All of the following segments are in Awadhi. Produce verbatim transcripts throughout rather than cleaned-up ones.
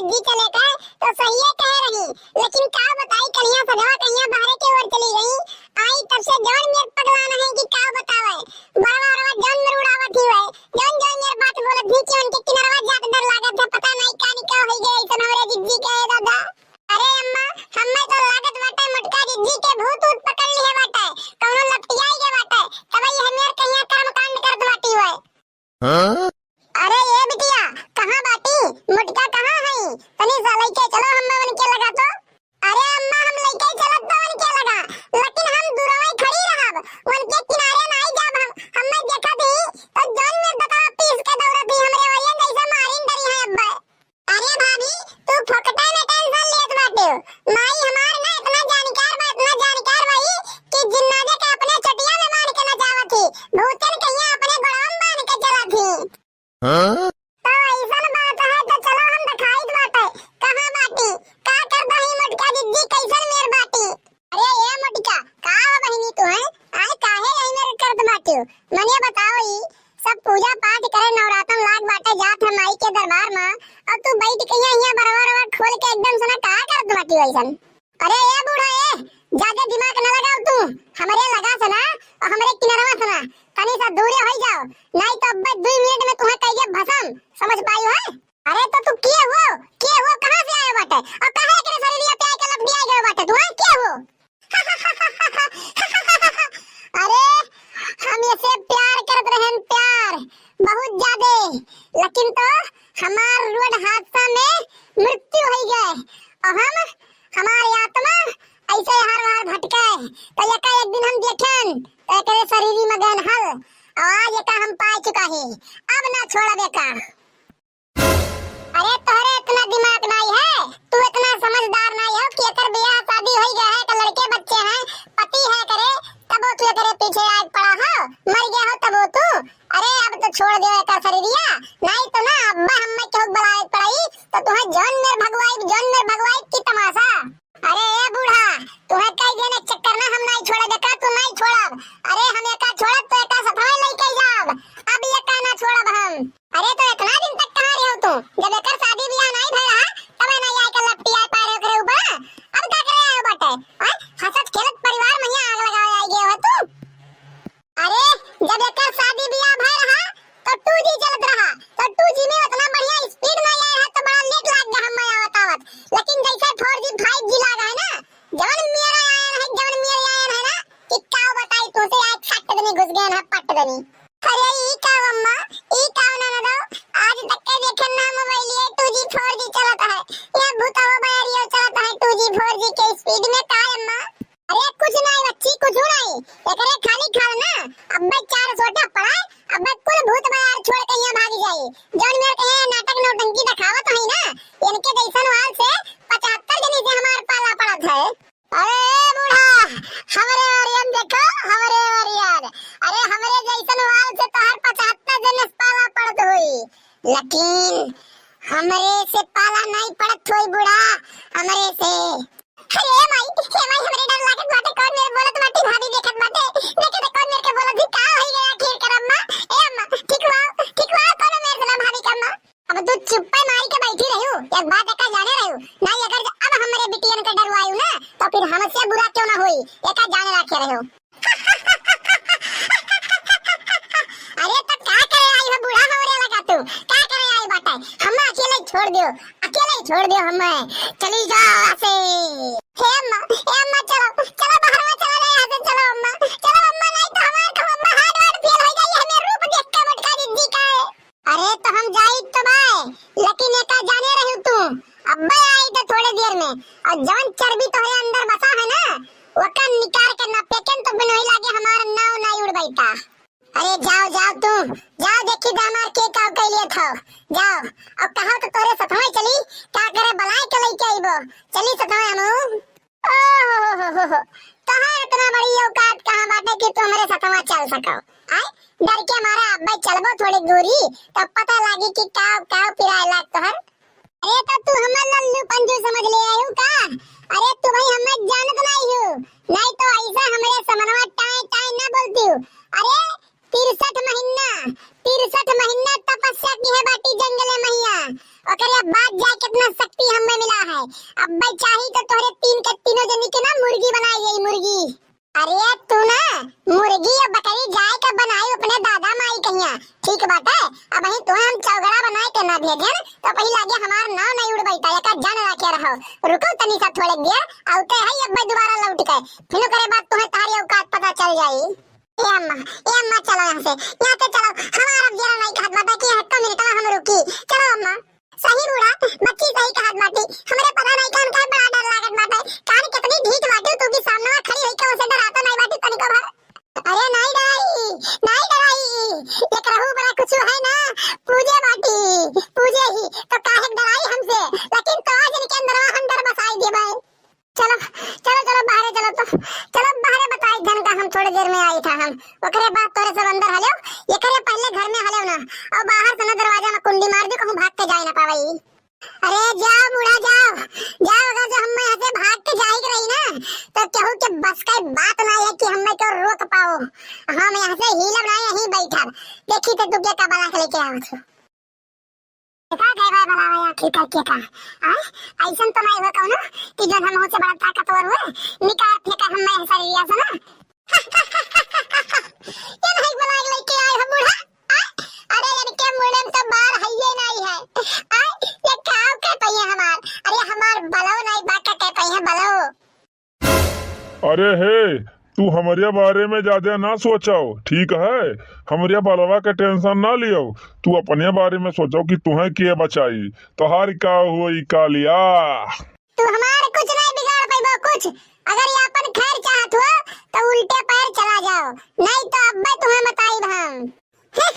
जिज्जी चले का तो सहिए कहे रही, लेकिन का बताई, कनिया सजवा कहिया बहरे के ओर चली गई। आई तब से जौन मेर पगलान है कि का बतावे, बरवा बरवा जौन मेर उड़ावत ही हुए, जौन जौन मेर बात बोलत ही कि उनके किनरवा जात डर लागत है, पता नहीं का निका होई गए ऐसन हमरे जिज्जी के, ए दादा। अरे अम्मा, हम्मे तो लागत बाटे मोटका जिज्जी के भूत ऊत पकड़ लिहे बाटे, कौनो लपटियाई गए बाटे, तबे ये मेर कहिया कर्मकांड करत बाटी हुए। हाँ? अरे ए बिटिया, कहाँ बाटी? मोटका कहाँ है? तनी सा लइके चलो हम्मे उनके लगा तो। अरे अम्मा, हम लइके चलत तो उनके लगा, लेकिन हम दूरवे खड़ी रहब, उनके किनारे नाई जाब हम। हम्मे देखत ही तो जौन मेर दतवा पीस के दौड़त ही हमरे ओरियन जैसे मारिन डरी है अब्बे। अरे भाभी, तू फोकटे में tension लेत बाटे। माई हमार ना इतना जानकार बा, इतना जानकार बा ई कि जिन्नादे के अपने चटिया में बांध के नचावत ही, भूतन कहिया अपने गोड़वा में बांध के चलत ही। हाँ? तो ऐसन बात है तो चलो हम देखाइत बाटे, कहाँ बाटी, का करत ही मोटका जिज्जी, कैसन मेर बाटी? अरे ए मोटका, का हो बहिनी तू है? आय काहे यही मेर करत बाटी? मने बताओ ई सब पूजा पाठ करे नवरातन लाग बाटे जात है माई के दरबार में, और तू बैठ के यहाँ, यहाँ बरवा रवा खोल के एकदम से ना का करत बाटी ऐसन? अरे ए बूढ़ा ए, ज्यादा दिमाग न लगाओ तू, हमरे लगा से ना और हमरे किनरवा से ना, तनी सा दूरे होई जाओ, नहीं तो अब दुई मिनट में तुम्हें कहिए भसम, समझ पाई हो? अरे तो तू के हो, के हो, कहाँ से आए बाटे और काहे एकरे शरीरिया पे आके लपटिया गए बाटे तू, हैं? के हो? अरे हम इसे प्यार करत रहन, प्यार बहुत ज्यादा, लेकिन तो हमार रोड हादसा में मृत्यु हो गए और हम, हमार आत्मा ऐसे हर बार भटके, तो एका एक दिन हम देखेन तो एकरे शरीर में गहन हल, और आज एका हम पाए चुका ही, अब ना छोड़ब एका। अरे तोहरे इतना दिमाग नाई है, तू इतना समझदार नाई हो कि एकर बियाह शादी होई गया है, एकर लड़के बच्चे हैं, पति है करे, तबो तू एकरे पीछे आग पड़ा हो, मर गया हो तबो तू। अरे अब तो छोड़ दो एकर शरीरिया, नाई तो ना अब्बा हम्मे केहू बुलाए पड़ाई, तो तुम्हें जौन मेर भगवाई, जौन मेर भगवाई की तमाशा। अरे ए बूढ़ा, तुम्हें कई दिन एक चक्कर ना हम नाई छोड़ब, एका तू नाई छोड़ब। अरे हम एका छोड़ब तो एका सथवे लेके जाब, अब एका ना छोड़ब हम। अरे तो इतना दिन तक कहाँ रहो तू? जब एकर शादी बियाह नाई भय रहा, तबे नाई आके लपटी आए पाए रहे ओकरे ऊपर। अब का करे आयो बाटे? हैं? हंसत खेलत परिवार में यहाँ आग लगावे आई गए हो तू। अरे जब एकर शादी बियाह भय रहा तो टू जी चलत रहा, तो टू जी में उतना बढ़िया speed नाई आया है तो बड़ा late लाग गया हमें आवत आवत, लेकिन जैसे four G five G लाग है ना, जवन मेरा आया है, जवन मेरा आया है ना, कि का बताई तुमसे, आज सट देनी घुस गए ना पट देनी। अरे ई का अम्मा, ई का ननदो, आज तक के देखे ना मोबाइल ये टू जी फोर जी चलत है, ये भूतवा बैरियो चलत है टू जी फोर जी के speed में का अम्मा? अरे कुछ नहीं बच्ची, कुछ नहीं, एकरे खाली खाल ना, अब्बे चार सोटा पड़ा, अब्बे कुल भूत बयार छोड़ के यहाँ भाग जाई। जौन मेरे के नाटक नौटंकी दिखावत है ना, इनके जैसन वाल से पचहत्तर जनी से हमार पाला पड़त है। अरे ए बूढ़ा, हमरे ओरियन देखो, हमरे ओरियन। अरे हमरे जैसन वाल से तोहर पचहत्तर जने से पाला पड़त होई, लेकिन हमरे से पाला नहीं पड़त होई बूढ़ा, हमरे से। अरे ए माई, ए माई, हमरे डर लागत बाटे, कौन मेरे बोलत बाटे, भाभी देखत बाटे, देखे तो कौन मेरे के बोलत भी, का होई गया आखिर कर अम्मा? ए अम्मा, ठीक हुआ, ठीक हुआ, कौन मेरे से ना भाभी के अम्मा? अब तू चुप्पे मारी के बैठी रहू, एक बात एका जाने रहू, नहीं अगर ज-, अब हमरे बिटियन के डरवायू ना, तो फिर हमसे बुरा क्यों ना होई, एका जाने रखे रहू। अरे तो का करे आई हो बूढ़ा हमरे लगा तू, का करे आई बाटे? हम अकेले ही छोड़ दियो, अकेले ही छोड़ दियो हमें, चली जाओ यहाँ से। हे अम्मा, हे अम्मा चलो, चलो बाहर में चलो, यहाँ से चलो अम्मा, चलो अम्मा, नहीं तो हमारे तो अम्मा heart वार्ट fail हो जाई, हमें रूप देख के मोटका दीदी का है। अरे तो हम जाई तो बाय, लेकिन एका जाने रहू तू, अब्बे आई तो थोड़े देर में, और जौन चर्बी तोहरे अंदर बसा है ना, वका निकाल के ना फेंकेन तो बिनोही लागे हमार नाव ना उड़ बैठा। अरे जाओ, जाओ तू, जाओ देखी तो हमार के का कैलिए थो, जाओ, और कहा तो तोरे सथवे चली, का करे बलाय के लेके आइबो, चली सथवे हमू। ओहो हो हो हो, तोहार इतना बड़ी औकात कहाँ बाटे कि तू हमरे सथवा चल सको? आय, डर के मारे अब्बे चलबो थोड़ी दूरी, तब पता लागी कि काव काव पिराए लाग तोहर। अरे तो तू हमर लल्लू पंजू समझ ले आयु का? अरे तू भाई हमें जानत नहीं हो, नहीं तो ऐसा हमरे समनवा टाय टाय ना बोलती हो। अरे तिरसठ महीना, तिरसठ महीना तपस्या की है बाटी जंगले मैया, ओकरे बाद जाके इतना शक्ति हमें मिला है। अब मैं चाही तो तोहरे तीन के तीनों जनी के ना मुर्गी बनाई जाई, मुर्गी। अरे तू ना मुर्गी और बकरी गाय का बनाई अपने दादा माई कहिया, ठीक बाटे। अबहीं तोहे हम चौगड़ा बनाए के ना भेजन, तो पही लागे हमार नाव नहीं उड़बैता, एका जान रखे रहो। रुको तनी सा थोड़े देर, आउते है अब मैं दोबारा लौट के, फिर ओकरे बाद तोहे तारी औकात पता चल जाई। ए अम्मा, ए अम्मा, चलो यहाँ से, यहाँ से चलो। हमार अब जरा नहीं कहत बाटे कि एक मिनट हम रुकी। चलो अम्मा। सही बूढ़ा, बच्ची सही कहत बाटी। हमरे पता नहीं का उनका बड़ा डर लागत बाटे। कान कितनी ढीठ बाटी तू कि सामने में खड़ी होई के उसे डराता नहीं बाटी तनिको भर। अरे नहीं डराई, नहीं डराई। एक रहू बड़ा कुछ है ना, पूजे बाटी, पूजे ही। तो काहे डराई हमसे? लेकिन तो आज इनके अंदर हम डर बसाई देबे। चलो, चलो, चलो, बाहरे चलो तो। चलो, बाहरे बताई जन का हम थोड़े देर में आई था हम। ओकरे बाद तोरे सब अंदर हलेव, एकरे पहले घर में हलेव ना। और बाहर से ना दरवाजा में कुंडी मार दी, कहूँ भाग के जाए ना पावई। अरे जाओ बूढ़ा जाओ, जाओ, अगर जो हम यहाँ से भाग के जाए के रही ना, तो केहू के बस का बात ना है कि हमें क्यों रोक पाओ। हम यहाँ से हिलब ना, यहीं बैठब। देखी तो तू के का बला के लेके आवत हो। का गए भाई भला भाई आखिर करके का? आय, ऐसन तो नहीं हुआ कौनो कि जो हम से बड़ा ताकतवर हुए, निकाल फेंका हम मैं शरीर से ना। ये नहीं बना के लेके आए हम बूढ़ा। आय, अरे इनके मुंडे में तो बार है ये नहीं है। आय, ये का कह पाइए हमार? अरे हमार बलो नहीं बा का कह पाइए बलो। अरे हे, तू हमरे बारे में ज्यादा ना सोचो, ठीक है? हमरे बलवा के टेंशन ना लियो, तू अपने बारे में सोचो कि तुहे के बचाई, तोहार का होई कालिया। तू हमार कुछ नहीं बिगाड़ पैबो कुछ, अगर ये अपन खैर चाहत हो तो उल्टे पैर चला जाओ, नहीं तो अब्बे तुम्हें बताई हम। हं,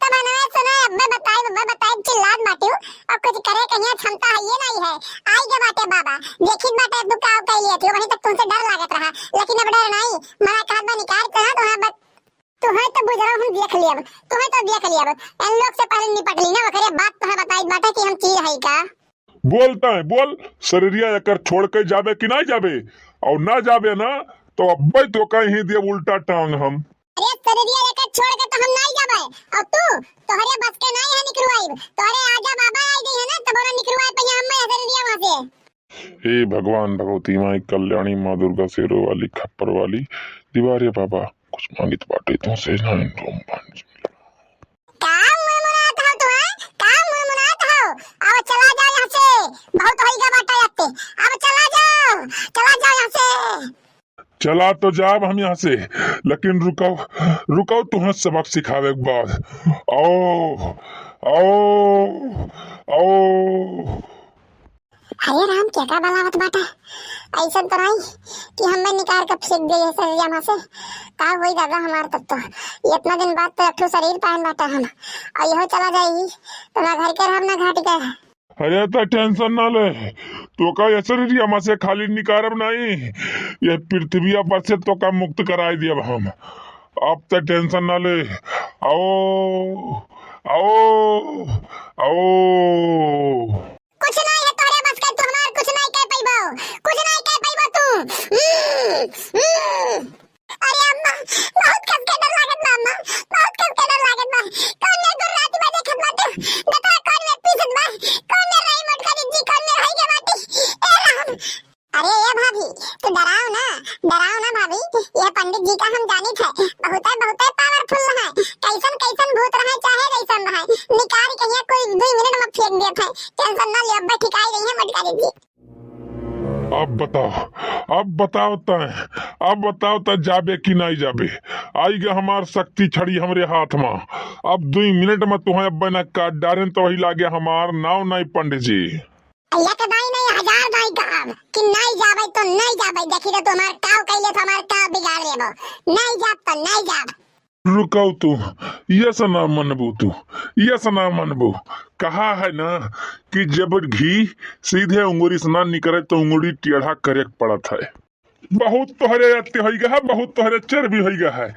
तब हनवे सुना, अब्बे बताई, अब्बे बताई, चिल्लात बाटियो। अब कुछ करे कहिया क्षमता है ये नहीं है। आई के बाटे बाबा, देखित बाटे तू का कह लिया थी, वहीं तक तुमसे डर लागत रहा, लेकिन अब डर नहीं। मना कहत बा निकार तो ना, तुम्हें बत-, तुम्हें तो बुझ रहा हूँ, देख लिया, तुम्हें तो देख लिया। इन लोग से पहले निपट ली ना, ओकरे बात तुम्हें बताई बाटे कि हम चीर है का। बोलता है, बोल, शरीरिया एकर छोड़ के जाबे कि नहीं जाबे? और ना जाबे ना, तो अब्बे तो कहीं दिए उल्टा टांग हम। अरे शरीरिया एकर छोड़ के तो हम नहीं जाबे। और तू, तोहरे बस के नहीं है निकरवाइब। तोहरे आजा बाबा आई गई है ना, तब ओरा निकरवाए पइया हम मैं शरीरिया वहाँ से। हे भगवान, भगवती माई, कल्याणी माँ दुर्गा, शेरों वाली, खप्पर वाली, दीवारे बाबा, कुछ मांगित बाटे तो से ना इन रोम पांच। का मुनमुनात हो तू, हैं? का मुनमुनात हो? अब चला जाओ यहाँ से, बहुत होइगा बाटा याते। अब चला जाओ, चला जाओ यहाँ से। चला तो जाब हम यहाँ से, लेकिन रुको, रुको, तुम्हें सबक सिखावे के बाद। आओ, आओ, आओ। अरे राम, क्या का बलावत बाटा? ऐसन तो नहीं कि हमें निकाल के फेंक दे ये शरीर में से। का होई दादा हमार तब तो? इतना दिन बाद तो एक ठो शरीर पायन बाटा हम। और यहो चला जाई, तो ना घर के रहब, ना घाट के। अरे तो टेंशन ना ले, तो का ये शरीर में से खाली निकारब नहीं, ये पृथ्वी पर से तो का मुक्त कराई दियब हम। अब तो टेंशन ना ले। आओ, आओ, आओ। कुछ नहीं है तोरे बस के, तू हमार कुछ नहीं कह पइबो, कुछ नहीं कह पइबो तू। हम्म, हम्म। अरे अम्मा, बहुत कस के डर लागत बा अम्मा, बहुत कस के डर लागत बा। कौन मेरे गुर्राती बा देखत बाटे? बता कौन मेरे पीसत बा? कौन मेरे रही मोटका दीदी, कौन मेरे होई के बाटी? ए राम। अरे ए भाभी, तू डराओ ना, डराओ ना भाभी, ये पंडित जी का हम जानित है, बहुते बहुते पावरफुल है, कैसन कैसन भूत रहे चाहे जैसन रहे, निकाल के ये कोई दो मिनट में फेंक देत है, टेंशन ना लियो, अब्बे ठिकाई रही है मोटका दीदी। अब बताओ, अब बताओ तय, अब बताओ तय जाबे कि नहीं जाबे? आई गे हमार शक्ति छड़ी हमरे हाथ में। अब दुई मिनट में तुहें अब न काट डारेन तो वही लागे हमार नाव नहीं पंडित जी। एक दाई नहीं हजार दाई कहब कि नहीं जाबे तो नहीं जाबे। देखी तो तू हमार काव कैले तो हमार काव बिगाड़ लेबो। नहीं जाब तो नहीं जाब। रुकउ तू, यस ना मनबू तू, यस ना मनबू। कहा है ना कि जब घी सीधे उंगली से ना निकरे तो उंगली टेढ़ा करे के पड़त है। बहुत तोहरे अति होई गा है, बहुत तोहरे चर्बी होई गा है।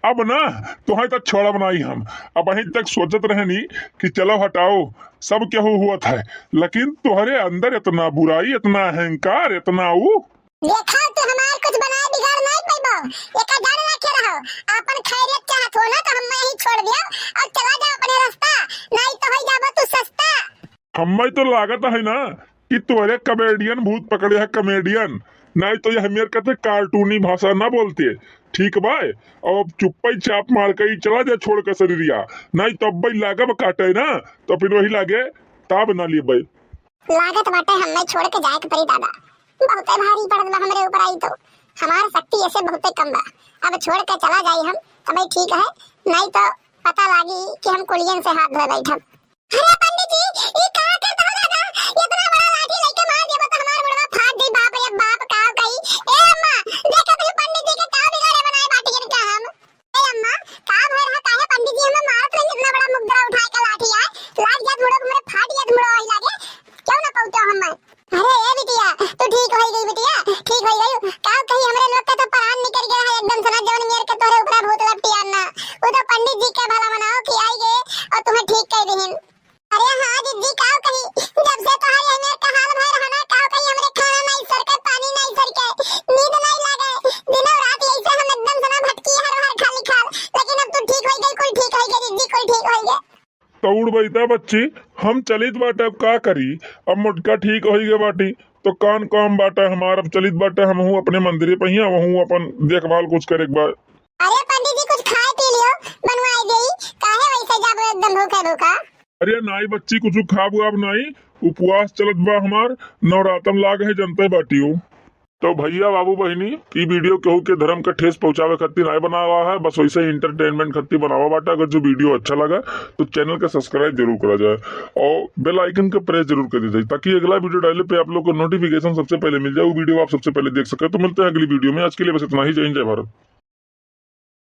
अब ना तोहे तो छोड़ब नाई हम। अब अहीं तक सोचत रहनी कि चलो हटाओ, सब केहू हुअत है, लेकिन तोहरे अंदर इतना बुराई, इतना अहंकार, इतना ऊ देखा, तू हमार कुछ बनाए बिगाड़ नहीं पइबो। एका जान रखे रहो, आपन खैरियत चाहत हो ना, तो हम यहीं छोड़ दियो और चला जाओ अपने रास्ता, नहीं तो होई जाबो तू सस्ता। हम्मे तो लागत है ना कि तोहरे कमेडियन भूत पकड़े है, कमेडियन। नहीं तो ये हमें कहते कार्टूनी भाषा ना बोलते, ठीक बा? अब चुप्पे चाप मार के ही चला जा छोड़ के शरीरिया, नहीं तो अब भाई लागब काटे ना, तो फिर वही लागे ताब ना लिए भाई। लागत बाटे हम्मे छोड़ के जाए के पड़ी दादा, बहुते भारी पड़त बा हमरे ऊपर आई तो। हमार शक्ति ऐसे बहुते कम बा, अब छोड़ के चला जाई हम तबे ठीक है, नहीं तो पता लागी कि हम कुलियन से हाथ धोए बैठब। अरे पंडित जी, ई का करत हो दादा? इतना बड़ा लाठी लेके मार देबो तो हमार मुड़वा फाट जाई। बाप रे बाप, का कही? ए अम्मा, देखत ही पंडित जी के का बिगाड़े बनाए बाटी इनका हम। ए अम्मा, का भय रहा, काहे पंडित जी हमें मारत रहे? इतना बड़ा मुकदरा उठाए का लाठी आए, लाग जात मुड़ो, हमरे फाट जात मुड़ो वही लागे, क्यों ना पहुँचो हम? अरे ए बिटिया, तू ठीक होई गई बिटिया, ठीक होई गई। का कही, हमरे लोग का तो प्राण निकल गया है एकदम से ना, जौन मेर के तोहरे ऊपर भूत लपटियान ना। वो तो पंडित जी के भला मनाओ कि आई गए और तुम्हें ठीक कह दीहिन। अरे हाँ जिज्जी, का कही, जब से तोहरे ये मेर का हाल भय रहा ना, का कही, हमरे खाना नहीं सरके, पानी नहीं सरके, नींद नहीं लागे, दिनों रात यही से हम एकदम से ना भटकी हर हर खाली खाल, लेकिन अब तू ठीक होई गई, कुल ठीक होई गई जिज्जी, कुल ठीक होई गई। तो उड़ बैठा बच्ची, हम चलित बाटे, अब का करी? अब मोटका ठीक होई गए बाटी, तो कान काम बाटे हमार, अब चलित बाटे, हमहू अपने मंदिरे पे ही, वहू अपन देखभाल कुछ करे के बा। अरे पंडित जी, कुछ खाए पी लियो, बनवाए देई, काहे वैसे जाबो एकदम भूखे भूखा? अरे नाई बच्ची, कुछ खाब वाब नाई, उपवास चलत बा हमार, नवरातम लाग है, जनते बाटियो। तो भैया, बाबू, बहिनी, ई वीडियो केहू के धर्म के ठेस पहुंचावे खातिर नाय बनावा है, बस वैसे ही एंटरटेनमेंट खातिर बनावा बाटा। अगर जो वीडियो अच्छा लगा तो चैनल का सब्सक्राइब जरूर करा जाए और बेल आइकन का प्रेस जरूर कर दी जाए, ताकि अगला वीडियो डाले पे आप लोग को नोटिफिकेशन सबसे पहले मिल जाए, वो वीडियो आप सबसे पहले देख सके। तो मिलते हैं अगली वीडियो में, आज के लिए बस इतना ही। जय हिंद, जय भारत।